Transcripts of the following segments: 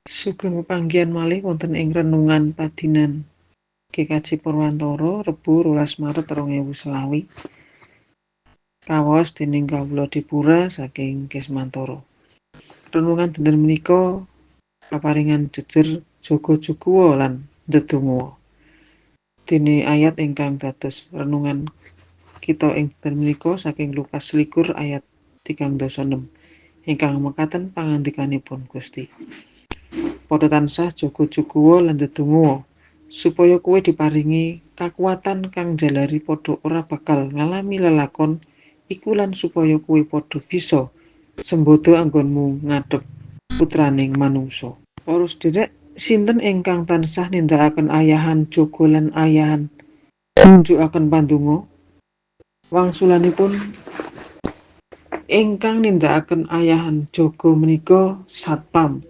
Sugeng pepanggihan malih wonten ing renungan padinan GKJ Purwantara Rebo 12 Maret 2020. Kawaos dening kawula Dipura saking Kismantara. Renungan dinten menika kaparingan jejer jaga-jaga lan ndedonga. Dene ayat ingkang dados renungan kita ing dinten menika saking Lukas 21 ayat 36 ingkang mekaten pangandikanipun Gusti. Padha tansah jaga-jaga lan ndedonga supaya kowe diparingi kakuwatan kang njalari padha ora bakal ngalami lelakon iku lan supaya kowe padha bisa sembodo anggonmu ngadhep putraning manungsa. Para sedherek, sinten ingkang tansah nindakaken ayahan jaga lan ayahan nunjukaken pandonga? Wangsulanipun ingkang nindakaken ayahan jaga menika satpam.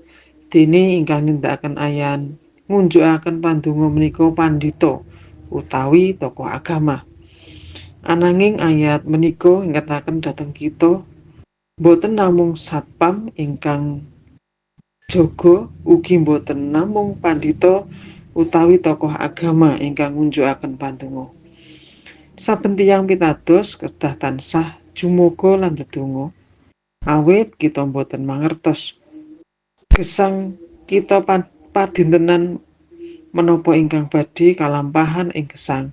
Dene ingkang nindakaken ayahan ngunjukaken pandonga menika pandhita utawi tokoh agama. Ananging ayat menika ngingetaken dhateng kita boten namung satpam ingkang jaga, ugi boten namung pandhita utawi tokoh agama ingkang ngunjukaken pandonga. Saben tiyang pitados kedah tansah jumoga lan ndedonga, awit kita boten mangertos gesang kita padintenan menapa ingkang badhe kalampahan ing gesang,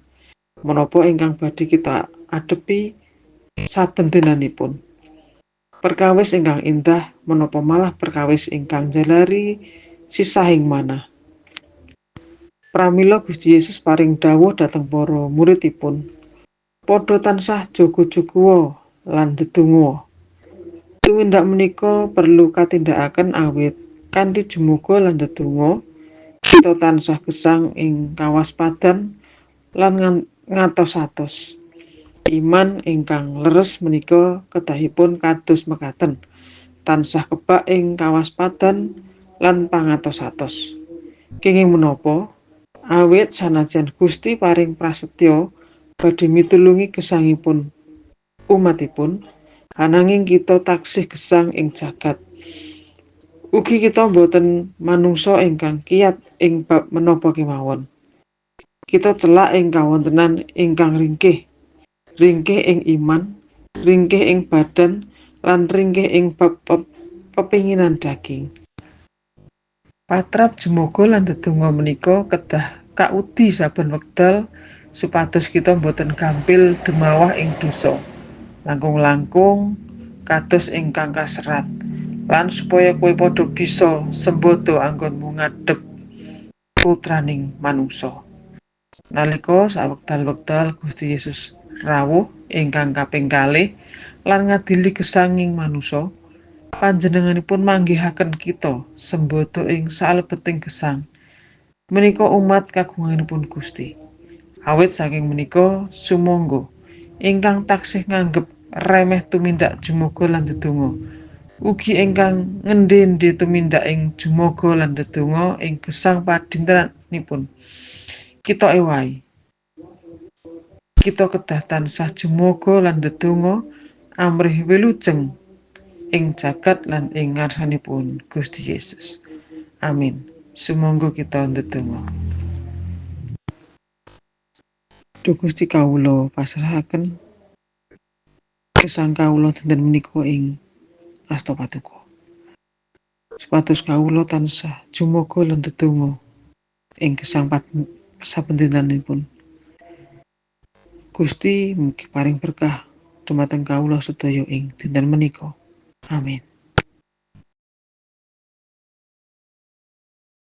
menapa ingkang badhe kita adepi saben dinanipun. Perkawis ingkang indah menapa malah perkawis ingkang njalari sisahing manah. Pramila Gusti Yesus paring dawuh dhateng para muridipun, padha tansah jaga-jaga lan ndedonga. Tumindak menika perlu katindakaken awit kanthi jumoga lan ndedonga kita tansah gesang ing kawaspadan lan ngatos-atos. Iman ingkang leres menika kedahipun kados mekaten, tansah kebak ing kawaspadan lan pangatos-atos. Kenging menapa? Awit sanajan Gusti paring prasetya badhe mitulungi gesangipun umatipun, ananging kita taksih gesang ing jagat. Ugi kita boten manungsa ingkang kiyat ing bab menapa kemawon. Kita celak ing kawontenan ingkang ringkih, ringkih ing iman, ringkih ing badan, lan ringkih ing bab pepinginan daging. Patrap jumoga lan ndedonga menika kedah kaudi saben wekdal supados kita boten gampil demawah ing dosa, langkung-langkung kados ingkang kaserat, lan supaya kowe padha bisa sembodo anggonmu ngadhep putraning manungsa. Nalika sawekdal-wekdal Gusti Yesus rawuh ingkang kaping kalih lan ngadili gesanging manungsa, panjenenganipun manggihaken kita sembodo ing salebeting gesang. Menika umat kagunganipun Gusti. Awit saking menika sumangga ingkang taksih nganggep remeh tumindak jumoga lan ndedonga, ugi ingkang ngendi-endi tumindak ing jumoga lan ndedonga ing gesang padintenanipun, kita ewahi. Kita kedah tansah jumoga lan ndedonga amrih wilujeng ing jagat lan ing ngarsanipun Gusti Yesus. Amin. Sumangga kita ndedonga. Duh Gusti, kawula pasrahaken gesang kawula dinten menika ing asta paduka. Supados kawula tansah jumoga lan ndedonga ing gesang saben dintenipun. Gusti mugi paring berkah dumateng kawula sedaya ing dinten menika. Amin.